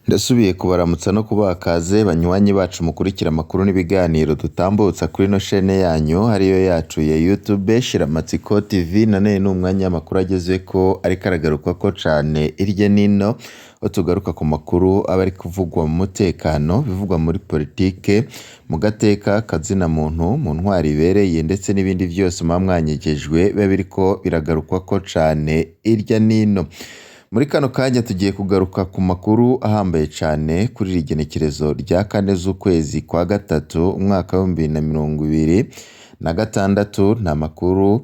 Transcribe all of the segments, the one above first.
Ndasubiye kubaramutsa no kubaha kaze banywanyi bacu mukurikira amakuru n'ibiganiro dutambutsa kuri ino shene yanyu ariyo yacu ya YouTube Shiramatsiko TV. Nanone ni umwanya w'amakuru agezweko ariko aragarukwako cane hirya nino, aho tugaruka ku makuru aba ari kuvugwa mu mutekano, ibivugwa muri politike, mu gateka kazina muntu, mu ntwaro ibereye ndetse n'ibindi vyose muba mwanyegejwe biba biriko biragarukwako cane hirya nino. Muri kano kanya tugiye kugaruka ku makuru ahambaye cane kuri iri genekerezo rya 4 z'ukwezi kwa gatatu umwaka w'2026. Ni amakuru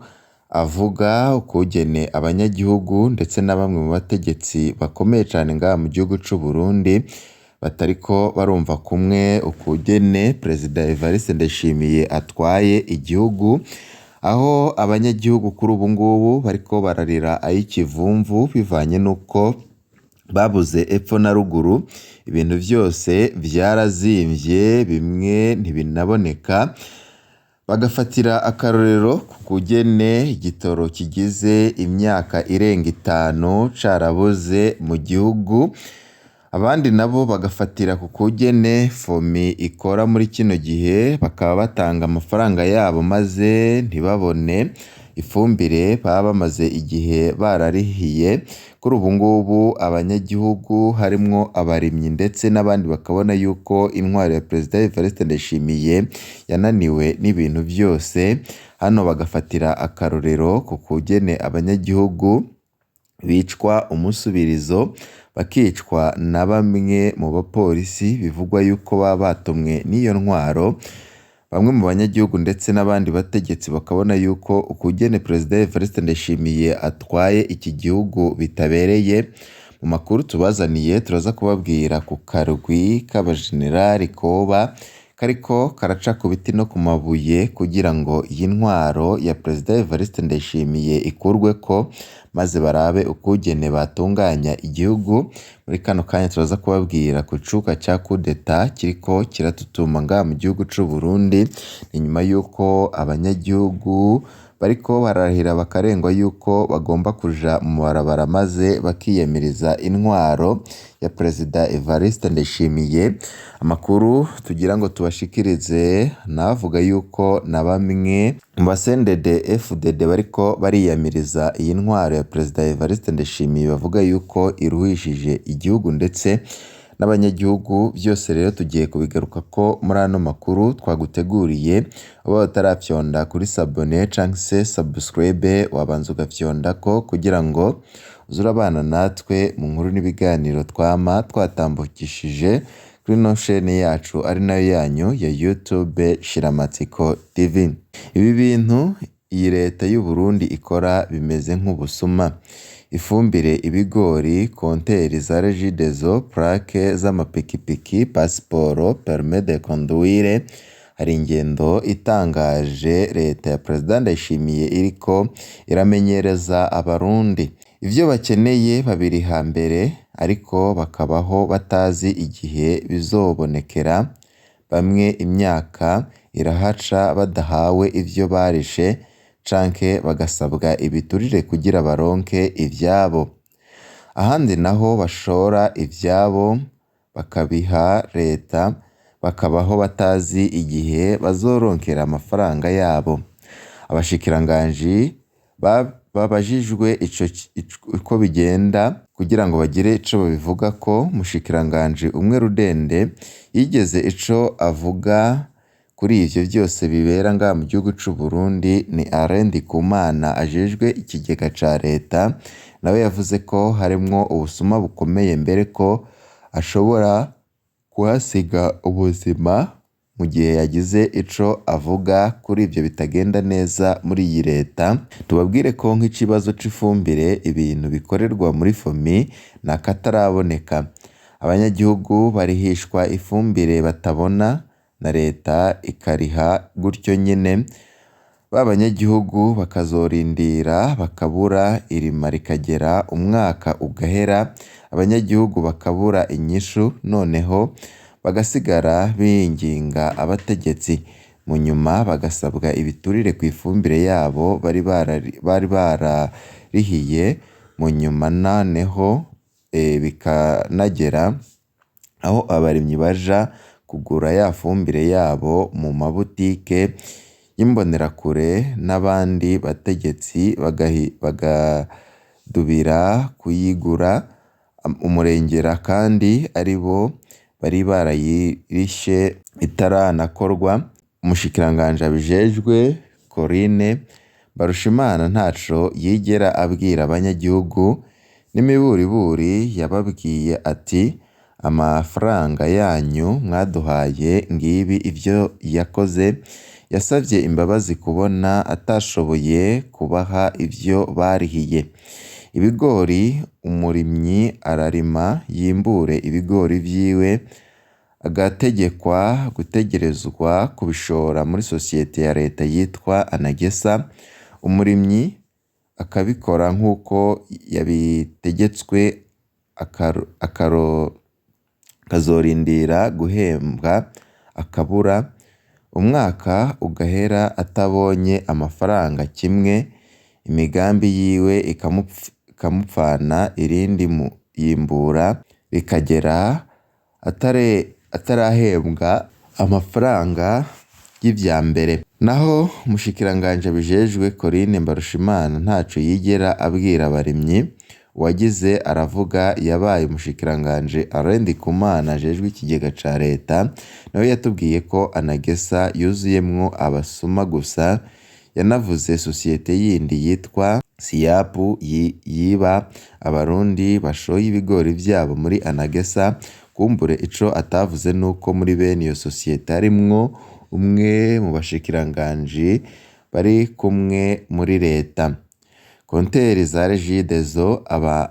avuga ukungene abanyagihugu ndetse na bamwe mu bategetsi bakomeye cane ngaha mu gihugu c'Uburundi batariko barumva kumwe ukungene Perezida Evariste Ndayishimiye atwaye igihugu, aho abanyagihugu kuri ubu ngubu bariko bararira ay'ikivumvu bivanye n'uko babuze epfo na ruguru, ibintu vyose vyarazimvye bimwe ntibinaboneka, bagafatira akarorero ku kugene igitoro kigize imyaka irenga 5 carabuze mu gihugu, abandi nabo bagafatira ku kugene FOMI ikora muri kino gihe, bakaba batanga amafaranga yabo maze ntibabone ifumbire baba bamaze igihe bararihiye. Kuri ubu ngubu abanyagihugu harimwo abarimyi ndetse n'abandi bakabona yuko intwaro ya Perezida Evariste Ndayishimiye yananiwe n'ibintu vyose, hano bagafatira akarorero ku kugene abanyagihugu bicwa umusubirizo, bakicwa na bamwe mu bapolisi bivugwa yuko baba batumwe n'iyo ntwaro. Bamwe mu banyagihugu ndetse n'abandi bategetsi bakabona yuko ukugene Perezida Evariste Ndayishimiye atwaye iki gihugu bitabereye. Mu makuru tubazaniye turaza kubabwira ku karwi k'abajenerali koba kariko karaca ku biti no ku mabuye kugira ngo iyi ntwaro ya Perezida Evariste Ndayishimiye ikurweko, maze barabe ukugene batunganya igihugu. Muri kano kanya turaza kubabwira ku cuka ca kudeta kiriko kiratutuma ngaha mu gihugu c'Uburundi, ni nyuma yuko abanyagihugu bariko bararahira bakarengwa yuko bagomba kuja mu mabarabara maze bakiyamiriza intwaro ya Perezida Evariste Ndayishimiye. Amakuru tugira ngo tubashikirize navuga yuko na bamwe mu ba CNDD FDD bariko bariyamiriza iyi ntwaro ya Perezida Evariste Ndayishimiye, bavuga yuko iruhishije igihugu ndetse n'abanyagihugu. Vyose rero tugiye kubigarukako muri ano makuru twaguteguriye. Uba utarafyonda kuri sabone canke se subscribe, wabanza ugafyondako kugira ngo uze urabana natwe mu nkuru n'ibiganiro twama twatambukishije kuri ino shene yacu ari nayo yanyu ya YouTube Shiramatsiko TV. Ibi bintu iyi leta y'Uburundi ikora bimeze nk'ubusuma. Ifumbire, ibigori, konteri za Regideso, plaque z'amapikipiki, pasiporo, permis de conduire. Hari ingendo itangaje leta ya Perezida Ndayishimiye iriko iramenyereza abarundi. Ivyo bakeneye babiriha mbere ariko bakabaho batazi igihe bizobonekera. Bamwe imyaka irahaca badahawe ivyo barishe canke bagasabwa ibiturire kugira baronke ivyabo. Ahandi naho bashora ivyabo bakabiha leta, bakabaho batazi igihe bazoronkera amafaranga yabo. Abashikiranganji babajijwe uko bigenda kugira ngo bagire ico babivugako, umushikiranganji umwe Rudende yigeze ico avuga kuri ivyo vyose bibera ngaha mu gihugu c'Uburundi ni Alain Ndikumana ajejwe ikigega ca leta, nawe yavuze ko harimwo ubusuma bukomeye mbere ko ashobora kuhasiga ubuzima mu gihe yagize ico avuga kuri ivyo bitagenda neza muri iyi leta. Tubabwire ko nk'ikibazo c'ifumbire, ibintu bikorerwa muri FOMI ni akataraboneka. Abanyagihugu barihishwa ifumbire batabona na leta ikariha gutyo nyene, ba banyagihugu bakazorindira bakabura, irima rikagera umwaka ugahera, abanyagihugu bakabura inyishu, noneho bagasigara binginga abategetsi, mu nyuma bagasabwa ibiturire kw'ifumbire yabo bari bararihiye, mu nyuma noneho bikanagera. aho abarimyi baja kugura ya fumbire yabo mu mabutike y'imbonerakure n'abandi bategetsi bagadubira kuyigura umurengera kandi aribo bari barayirishe itaranakorwa. Umushikiranganji abijejwe Corinne Mbarushimana ntaco yigera abwira abanyagihugu n'imiburiburi yababwiye ati amafaranga yanyu mwaduhaye ngibi ivyo yakoze. Yasavye imbabazi kubona atashoboye kubaha ivyo barihiye. Ibigori umurimyi ararima yimbure ibigori vyiwe agategekwa gutegerezwa kubishora muri sosiyete ya leta yitwa Anagesa, umurimyi akabikora nk'uko yabitegetswe akazorindira guhembwa akabura, umwaka ugahera atabonye amafaranga kimwe, imigambi yiwe ikamupfana irindi yimbura rikagera atarahembwa amafaranga y'ivya mbere. Naho umushikiranganji abijejwe Corinne Mbarushimana ntaco yigera abwira abarimyi, uwagize aravuga yabaye umushikiranganji Alain Ndikumana ajejwe ikigega ca leta, nawe yatubwiye ko Anagesa yuzuyemwo abasuma gusa, yanavuze sosiyete yindi yitwa Siyapu yiba abarundi bashoye ibigori vyabo muri Anagesa, kumbure ico atavuze nuko muri bene iyo sosiyete harimwo umwe mu bashikiranganji bari kumwe muri leta. Konteri za Regideso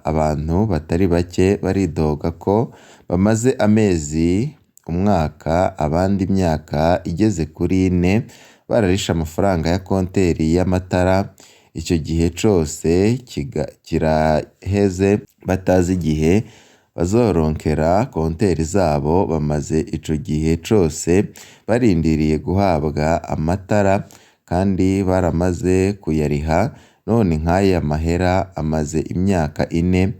abantu batari bake baridoga ko bamaze amezi, umwaka, abandi imyaka igeze kuri ine bararishe amafaranga ya konteri y'amatara, ico gihe cose kiraheze batazi igihe bazoronkera konteri zabo, bamaze ico gihe cose barindiriye guhabwa amatara kandi baramaze kuyariha, none nk'aya mahera amaze imyaka ine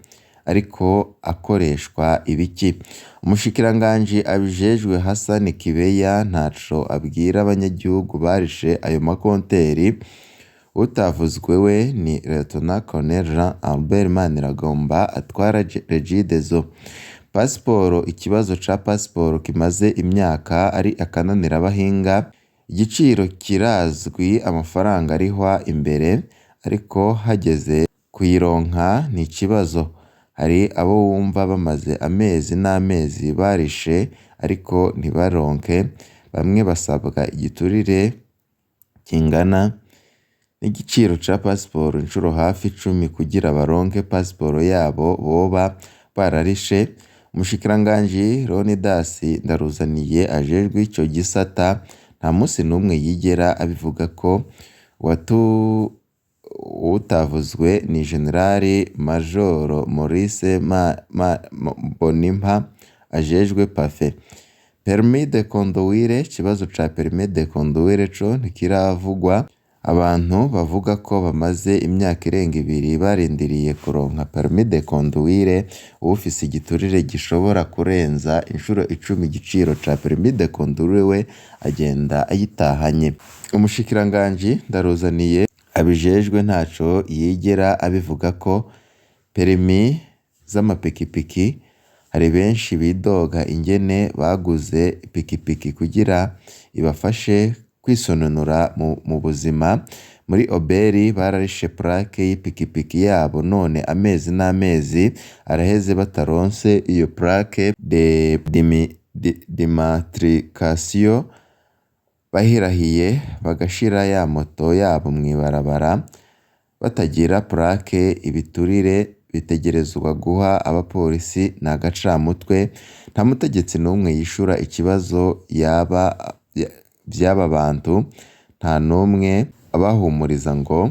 ariko akoreshwa ibiki? Umushikiranganji abijejwe Hassan Kibeya ntaco abwira abanyagihugu barishe ayo makonteri, utavuzwe we ni Lt Col Jean Albert Maniragomba atwara Regideso. Pasiporo ikibazo ca pasiporo kimaze imyaka ari akananirabahinga, igiciro kirazwi amafaranga arihwa imbere, ariko hageze kuyironka ni ikibazo. Hari abo wumva bamaze amezi n'amezi barishe ariko ntibaronke, bamwe basabwa igiturire kingana n'igiciro ca pasiporo incuro hafi 10 kugira baronke pasiporo yabo boba bararishe. Umushikiranganji Leonidas Ndaruzaniye ajejwe ico gisata nta musi n'umwe yigera abivugako, uwutavuzwe ni General Major Maurice Mbonimpa ajejwe PAFE. Permis de conduire, ikibazo ca permis de conduire co ntikiravugwa, abantu bavuga ko bamaze imyaka irenga ibiri barindiriye kuronka permis de conduire, uwufise igiturire gishobora kurenza incuro 10 igiciro ca permis de conduire we agenda ayitahanye. Umushikiranganji Ndaruzaniye abijejwe ntaco yigera abivugako, permis z'amapikipiki hari benshi bidoga ingene baguze ipikipiki kugira ibafashe kwisononora mu buzima, muri Oberi bararishe plaque y'ipikipiki yabo none amezi n'amezi araheze bataronse iyo plaque de d'immatriculation, bahirahiye bagashira ya moto yabo mw'ibarabara batagira plaque, ibiturire bitegerezwa guha abapolisi ni agacamutwe, nta mutegetsi n'umwe yishura ikibazo vy'aba bantu, nta n'umwe abahumuriza ngo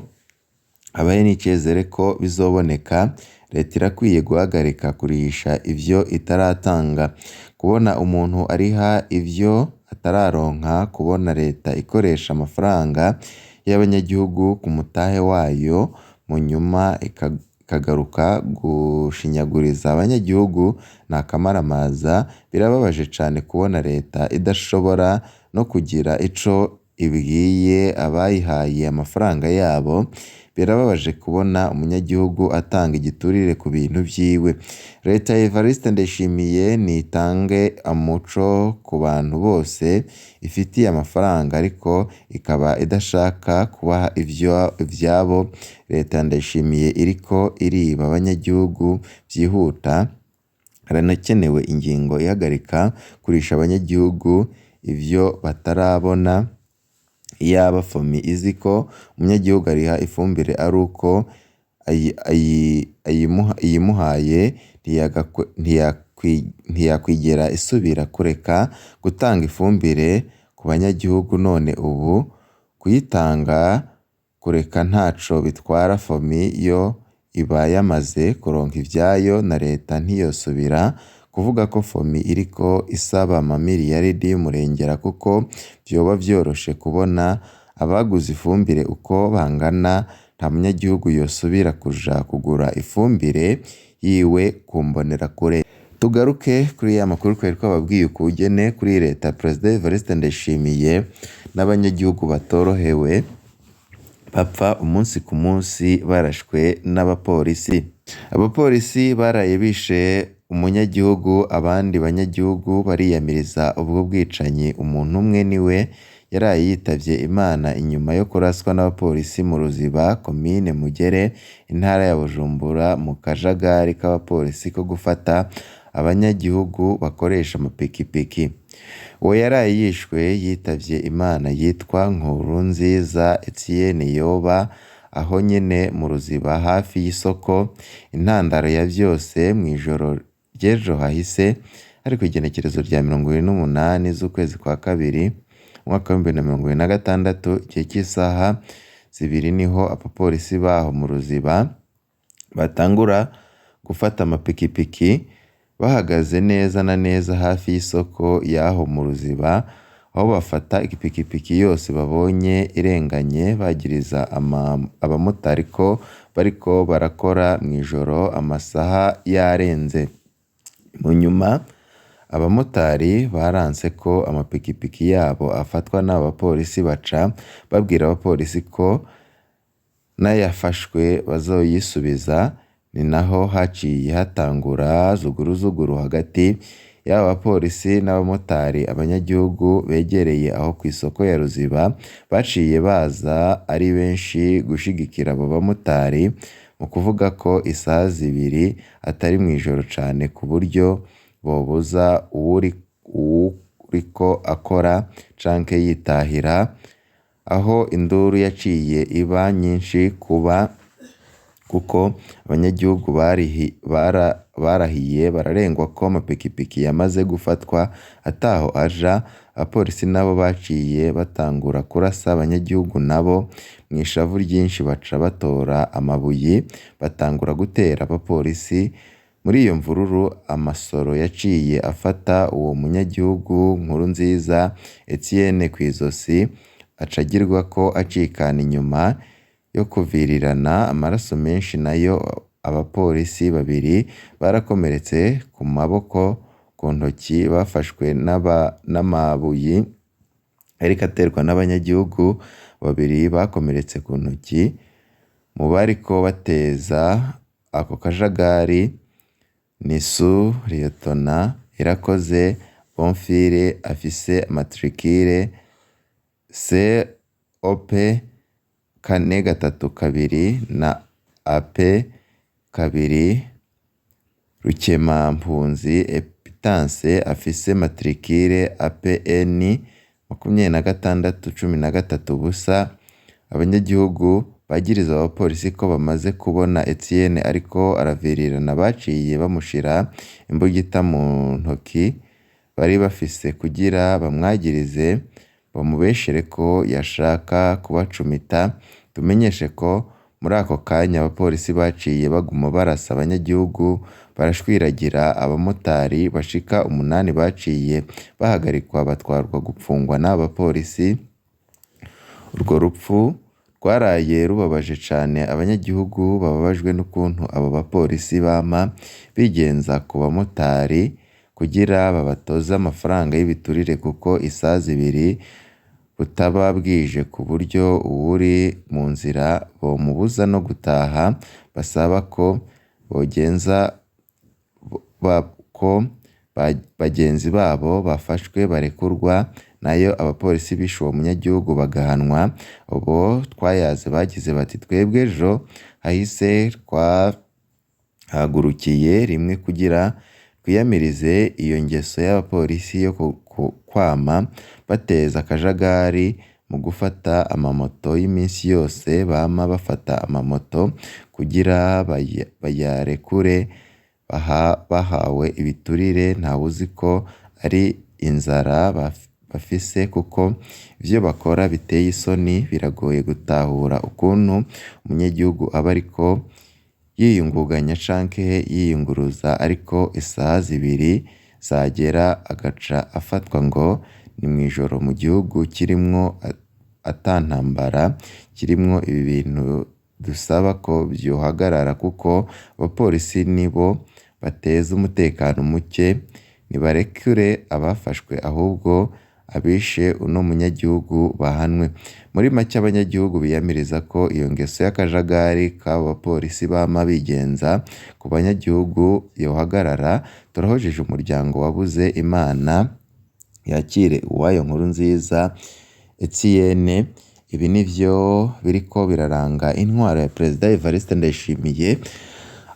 abahe n'icizere ko bizoboneka, leta irakwiye guhagarika kurihisha ivyo itaratanga. Kubona umuntu ariha ivyo atararonka, kubona leta ikoresha amafaranga y'abanyagihugu ku mutahe wayo, mu nyuma ikagaruka gushinyaguriza abanyagihugu ni akamaramaza. Birababaje cane kubona leta idashobora no kugira ico ibwiye abayihaye amafaranga yabo. Birababaje kubona umunyagihugu atanga igiturire ku bintu vyiwe. Leta ya Evariste Ndayishimiye nitange umuco ku bantu bose ifitiye amafaranga ariko ikaba idashaka kubaha ivyabo. Leta ya Ndayishimiye iriko iriba abanyagihugu vyihuta. Haranakenewe ingingo ihagarika kurisha abanyagihugu ivyo batarabona. Iyaba FOMI izi ko umunyagihugu ariha ifumbire ari uko iyimuhaye, ntiyakwigera isubira kureka gutanga ifumbire ku banyagihugu. None ubu kuyitanga kureka ntaco bitwara, FOMI yo iba yamaze kuronka ivyayo na leta ntiyosubira kuvuga ko FOMI iriko isaba amamiliyaridi y'umurengera, kuko vyoba vyoroshe kubona abaguze ifumbire uko bangana. Nta munyagihugu yosubira kuja kugura ifumbire yiwe ku mbonerakure. Tugaruke kuri ya makuru twari twababwiye ukugene kuri leta Perezida Evariste Ndayishimiye n'abanyagihugu batorohewe bapfa umunsi ku munsi barashwe n'abapolisi. Abapolisi baraye bishe umunyagihugu, abandi banyagihugu bariyamiriza ubwo bwicanyi. Umuntu umwe niwe yaraye yitavye Imana inyuma yo kuraswa n'abapolisi mu Ruziba, komine Mugere, intara ya Bujumbura, mu kajagari k'abapolisi ko gufata abanyagihugu bakoresha amapikipiki. Uwo yaraye yishwe yitavye Imana yitwa Nkurunziza Etienne, yoba aho nyene mu Ruziba hafi y'isoko. Intandaro ya vyose mw'ijoro ry'ejo hahise, ariko igenekerezo rya 28 z'ukwezi kwa kabiri umwaka wa 2026, igihe cy'isaha 2 niho abapolisi baho mu Ruziba batangura gufata amapikipiki bahagaze neza na neza hafi y'isoko y'aho mu Ruziba, aho bafata ipikipiki yose babonye irenganye, bagiriza abamotari ko bariko barakora mw'ijoro amasaha yarenze. Mu nyuma abamotari baranse ko amapikipiki yabo afatwa n'abo bapolisi, baca babwira abapolisi ko n'ayafashwe bazoyisubiza. Ni naho haciye hatangura zuguruzuguru hagati y'aba bapolisi n'abamotari. Abanyagihugu begereye aho kw'isoko ya Ruziba baciye baza ari benshi gushigikira abo bamotari mu kuvuga ko isaha 2 atari mw'ijoro cane ku buryo bobuza uwuriko akora canke yitahira, aho induru yaciye iba nyinshi kuba kuko abanyagihugu barahiye bararengwa ko amapikipiki yamaze gufatwa ataho aja. Abapolisi nabo baciye batangura kurasa abanyagihugu, nabo mw'ishavu ryinshi baca batora amabuye batangura gutera abapolisi. Muri iyo mvururu amasoro yaciye afata uwo munyagihugu Nkurunziza Etienne kw'izosi, aca agirwako acikana inyuma yo kuvirirana amaraso menshi. Nayo abapolisi babiri barakomeretse ku maboko, ku ntoki, bafashwe n'amabuye ariko aterwa n'abanyagihugu. Babiri bakomeretse ku ntoki. Mu bariko bateza ako kajagari ni Sous Lieutenant Irakoze Bonfils afise matricule COP 432 na AP 2 Rukemampunzi Epitance afise matricule APN 26 13 0. Abanyagihugu bagiriza abapolisi ko bamaze kubona Etienne ariko aravirirana, baciye bamushira imbugita mu ntoki bari bafise kugira bamwagirize, bamubeshere ko yashaka kubacumita. Tumenyeshe ko muri ako kanya abapolisi baciye baguma barasa abanyagihugu barashwiragira. Abamotari bashika 8 baciye bahagarikwa batwarwa gupfungwa n'abo bapolisi. Urwo rupfu rwaraye rubabaje cane abanyagihugu bababajwe n'ukuntu abo bapolisi bama bigenza ku bamotari kugira babatoze amafaranga y'ibiturire kuko isaha zibiri butaba bwije ku buryo uwuri mu nzira bomubuza no gutaha. Basaba ko bogenza ko bagenzi babo bafashwe barekurwa, nayo abapolisi bishe uwo munyagihugu bagahanwa. Ubo twayaze bagize bati: "Twebwe ejo hahise twahagurukiye rimwe kugira twiyamirize iyo ngeso y'abapolisi yo kwama bateza akajagari mu gufata amamoto y'iminsi yose. Bama bafata amamoto kugira bayarekure bahawe ibiturire, ntawuzi ko ari inzara bafise kuko ivyo bakora biteye isoni. Biragoye gutahura ukuntu umunyagihugu aba ariko yiyungunganya canke yiyunguruza, ariko isaha zibiri zagera agaca afatwa ngo ni mw'ijoro mu gihugu kirimwo ata ntambara kirimwo. Ibi bintu dusaba ko vyohagarara kuko abapolisi nibo bateza umutekano muke. Nibarekure abafashwe, ahubwo abishe uno munyagihugu bahanwe." Muri make, abanyagihugu biyamiriza ko iyo ngeso y'akajagari k'abo bapolisi bama bigenza ku banyagihugu yohagarara. Turahojeje umuryango wabuze, Imana yakire uwayo. Nkurunziza Etienne. Ibi nivyo biriko biraranga intwaro ya Perezida Evariste Ndayishimiye,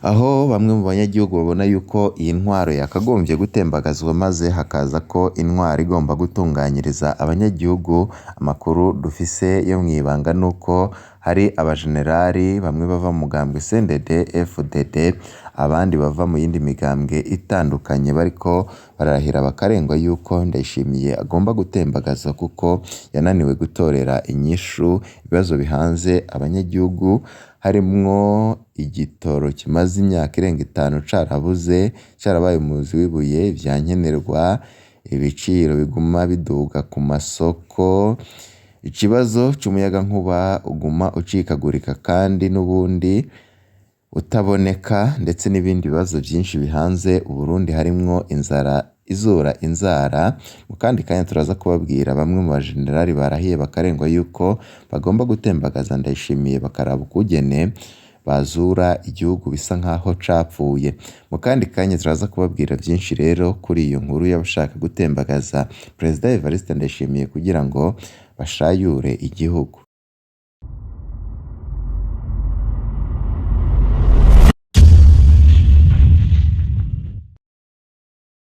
aho bamwe mu banyagihugu babona yuko iyi ntwaro yakagombye gutembagazwa maze hakaza ko intwaro igomba gutunganyiriza abanyagihugu. Amakuru dufise yo mw'ibanga nuko hari abajenerali bamwe bava mu mugambwe CNDD FDD, abandi bava mu yindi migambwe itandukanye, bariko bararahira bakarengwa yuko Ndayishimiye agomba gutembagazwa kuko yananiwe gutorera inyishu ibibazo bihanze abanyagihugu, harimwo igitoro kimaze imyaka irenga 5 carabuze, carabaye umuzi w'ibuye, ivyankenerwa, ibiciro biguma biduga ku masoko, ikibazo c'umuyagankuba uguma ucikagurika kandi n'ubundi utaboneka, ndetse n'ibindi bibazo vyinshi bihanze Uburundi harimwo inzara izura inzara. Mu kandi kanya turaza kubabwira bamwe mu bajenerali barahiye bakarengwa yuko bagomba gutembagaza Ndayishimiye, bakaraba ukugene bazura igihugu bisa nkaho capfuye. Mu kandi kanya turaza kubabwira vyinshi rero kuri iyo nkuru y'abashaka gutembagaza Perezida Evariste Ndayishimiye kugira ngo bashayure igihugu.